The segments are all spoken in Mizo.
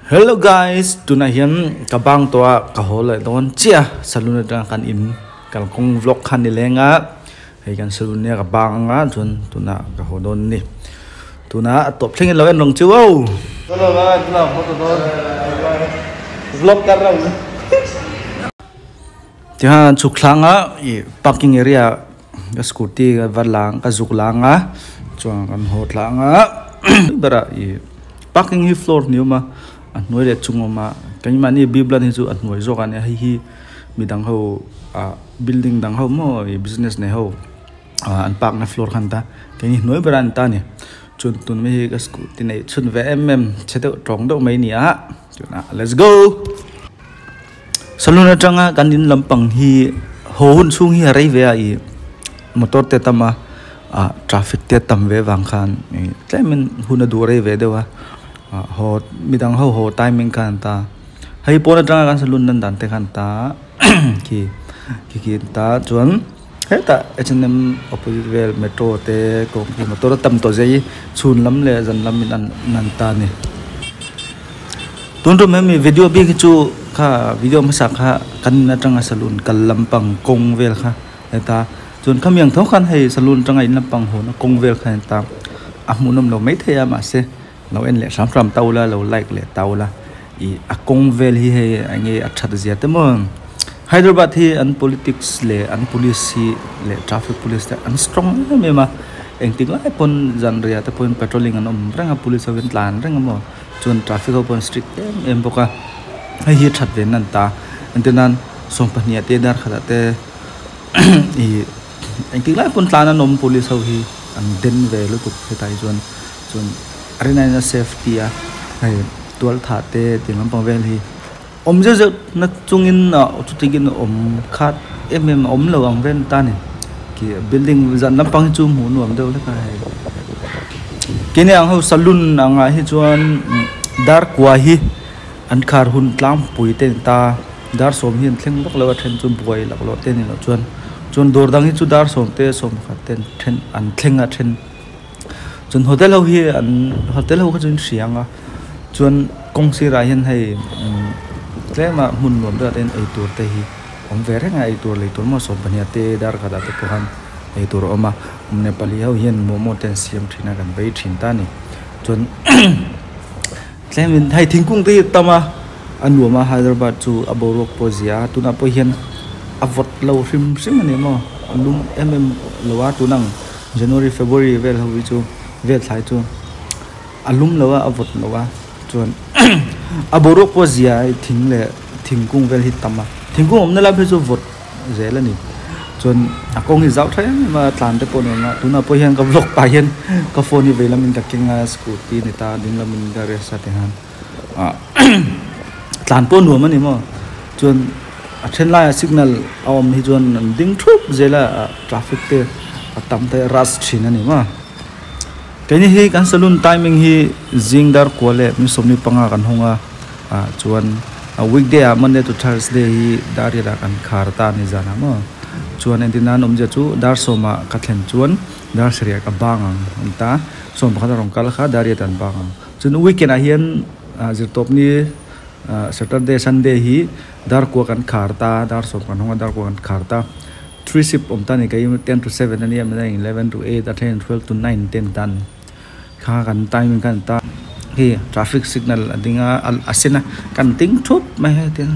Hello guys, tunah hian ka bang tawh a ka haw leh dawn chiah a saloon atanga kan in kalkawng vlog kha ni leng a hei kan saloon nia ka bang anga chuan tunah ka haw dawn a ni tunah a tawp thleng in lo en rang chu aw. Hello guys, tunah ka haw tawh dawn vlog ka rang tihian chhuk thlang a ih parking area ka scooty ka va lang ka zuk lang a chuan kan haw tlang a berah ih parking hi floor ni awm a a hnuai leh chung a awm a keimahni biblan hi chu a hnuai zawk a nia hei hi midang ho ah building dang ho maw ih business nei ho ah an park na floor kha an ta keini hnuai berah an ta a ni chuan tun mai hi ka scooty neih chhun ve em em chhe deuh tawng deuh mai a ni a tunah let's go. Saloon atanga kan in lampang hi haw hun chhung hi a rei ve a ih motor te a tam a ah traffic te a tam ve vang khan ih tlemin hun a duh rei ve deuh a ah haw midang ho haw timing khan an ta hei pawn atanga kan saloon lan dan te khan ta khi khi khi an ta chuan hetah H and M opposite vel metro te kawng khi motor a tam tawh zia hi chhun lam leh zan lam in an an ta a ni. Tun tum hemi video bik hi chu kha video hmasa kha kan in atanga saloon kal lampang kawng vel kha heta chuan khami ang tho khan hei saloon atanga in lampang haw na kawng vel kha heta a hmuhnawm lo maithei a mahse lo en leh hram hram ta ula lo like leh ta ula ih a kawng vel hi hei eng nge a that zia te maw Hyderabad hi an politics leh an police hi leh traffic police te an strong em em a engtik lai pawn zanriah te pawhin patrolling an awm reng a police ho in tlan reng a maw. Chuan traffic ho pawh an strict em em bawk a hei hi that ve nan ta entir nan sawmpahnih ah te dar khat ah te ih engtik lai pawn tlan an awm police ho hi an den ve lutuk hetah hi chuan chuan a rinaiin a safety a hei tual thah te tih lampang vel hi awm zeuh zeuh na chungin ah chutiangin a awm khat em em a awm lo ang vel ta ni khi building zan lampang hi chu hmuh nuam deuh hlek a hei keini ang ho saloon angah hi chuan dar kua hi an khar hun tlangpui te a ni ta dar sawm hi an thleng vak lo a then chu buai laklawh te a nih loh chuan chuan dawr dang hi chu dar sawm te sawm pakhat te an then an thleng a then. Chuan hotel ho hi an hotel ho kha chu an hria ang a chuan kawng sirah hian hei tlem ah hmun nuam deuh ah te hian eitur te hi awm ve reng a eitur lei tur maw sawmpahnih te dar khat ah te pawh khan eitur a awm a nepali ho hian momo te an siam thin a kan vei thin ta a ni chuan tlem in hei thingkung te hi a tam a a nuam a Hyderabad chu a boruak pawh a zia a tunah pawh hian a vawt lo hrim hrim a ni maw a lum em em lo a tun ang. January February vel ho hi chu vel thlai chu a lum lo a a vawt lo a chuan a boruak pawh a zia a thing leh thingkung vel hi tam a thingkung awmna lai phei chu vawt zel a ni chuan a kawng hi zau tha em em a tlan te pawh a nuam a tunah pawh hian ka vlog pah hian ka phone hi vei lamin ka keng a scooty a ni ta ding lamin ka rest a ti khan ah tlan pawh a nuam a ni maw chuan a then laiah signal a awm hi chuan an ding thup zel a traffic te a tam te rush thin a ni maw keini hi kan saloon timing hi zing dar kua leh mi sawmli panga kan hawng a ah chuan a weekday ah monday to thursday hi dar riat ah kan khar ta a ni zan ah maw chuan entir nan awmzia chu dar sawmah ka thlen chuan dar sarih ah ka bang ang an ta sawm pakhat a rawn kal kha dar riat ah an bang ang. Chuan weekend ah hian zirtawp ni Saturday Sunday hi dar kua kan khar ta dar sawm kan hawng a dar kua kan khar ta three shift awm ta a ni kei 10 to 7 a nia mahse 11 to 8 a then 12 to 9 te an tan kha kan timing kha an ta hei traffic signal a ding a a sen a kan ding thup mai hei tiang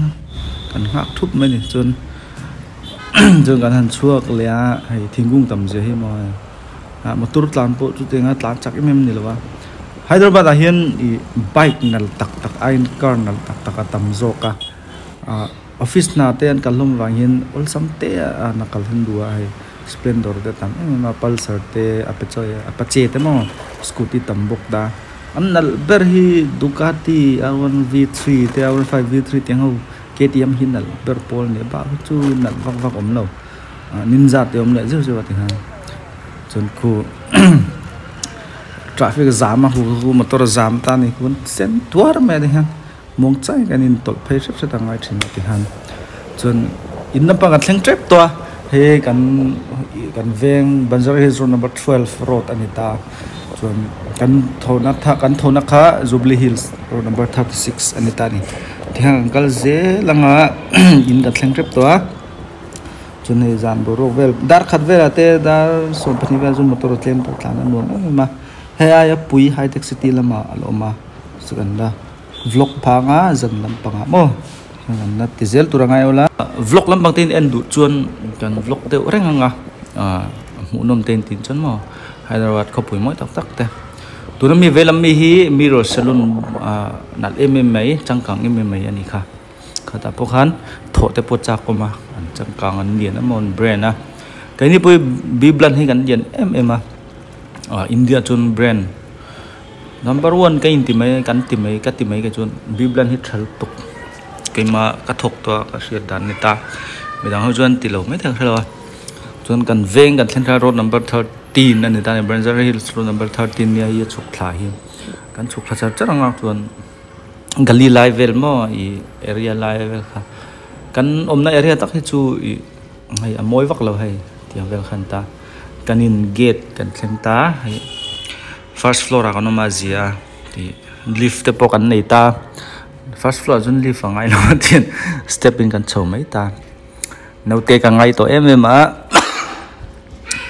kan nghak thup mai a ni chuan chuan kan han chhuak leh a hei thingkung tam zia hi maw hei. Ah motor tlan pawh chu tianga tlan chak em em a ni lo a Hyderabad ah hian ih bike nalh tak tak aiin car nalh tak tak a tam zawk a ah office hna te an kal hlawm avang hian awlsam te a na kal hun duh a hei splendor te a tam em em a pulsar te apache te maw scooty tam bawk ta an nalh ber hi Ducati R one V three te R one five V three te ang ho K T M hi nalh ber pawl a ni a bak hi chu nalh vak vak a awm lo. Ninja te awm leh zeuh zeuh a ti khan chuan khu traffic zam a hu motor zam ta ni khuan sen tuar mai a ti hian muang chai kan in tawlh phei hrep hrep a ngai thin a ti khan chuan in lampang kan thleng tep tawh a hei kan kan veng Banjara Hills road number 12 road a ni ta. Chuan kan thawhna tha kan thawhna kha Jubilee Hills road number 36 a ni ta a ni. Tihian kan kal zel anga in kan thleng tep tawh a chuan hei zan boruak vel dar khat velah te dar 12 vel chu motor a tlem tawh tlan a nuam em em a hei aia pui high tech city lamah a la awm a chu kan la vlog phang a zan lampangah maw kan la ti zel tur a ngai ula vlog lampang te in en duh chuan kan vlog deuh reng anga ah hmuhnawm te in tih chuan maw Hyderabad khawpui mawi tak tak te tuna mi veilam mi hi mirror saloon ah nalh em em mai changkang em em mai a ni kha khatah pawh khan thawh te pawh chak awm a an changkang an lian em an brand a keini pawh hi biblan hi kan lian em em a ah India chuan brand number one ka inti mai kan ti mai ka ti mai kei chuan biblan hi tha lutuk keimah ka thawk tawh a ka hriat dan a ni ta midang ho chuan ti lo mai thei ka hrelo a chuan kan veng kan thlen kha road number 13 a ni ta a ni Banjara Hills road number 13 nia hi a chhuk thla hi kan chhuk thla char char ang a chuan gali lai vel maw ih area lai vel kha kan awmna area tak hi chu ih hei a mawi vak lo hei tiang vel khan ta kan in gate kan thleng ta hei first floor ah kan awm a zia tih lift te pawh kan nei ta first floor ah chuan lift a ngai lo a tin step in kan chho mai ta naute ka ngai tawh em em a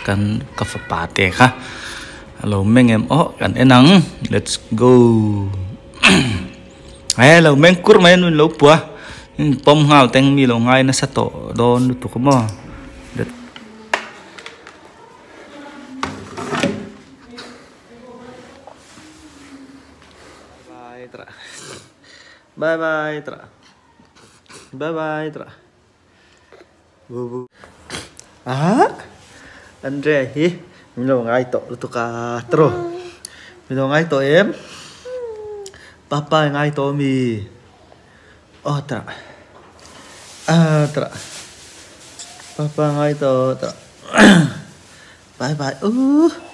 kan ka fapa te kha a lo meng em aw kan en ang let's go he lo meng kur mai a nun lo pua pawm nghal teng mi lo ngai nasa tawh dawn lutuk a maw. Bye bye tra. Bye bye tra. Bu bu. Ah. Andrea hi min lo ngai tawh lutuk a tro. Min lo ngai tawh em? Papa ngai tawh mi. Oh tra. Ah tra. Papa ngai tawh tra. Bye bye. Uh.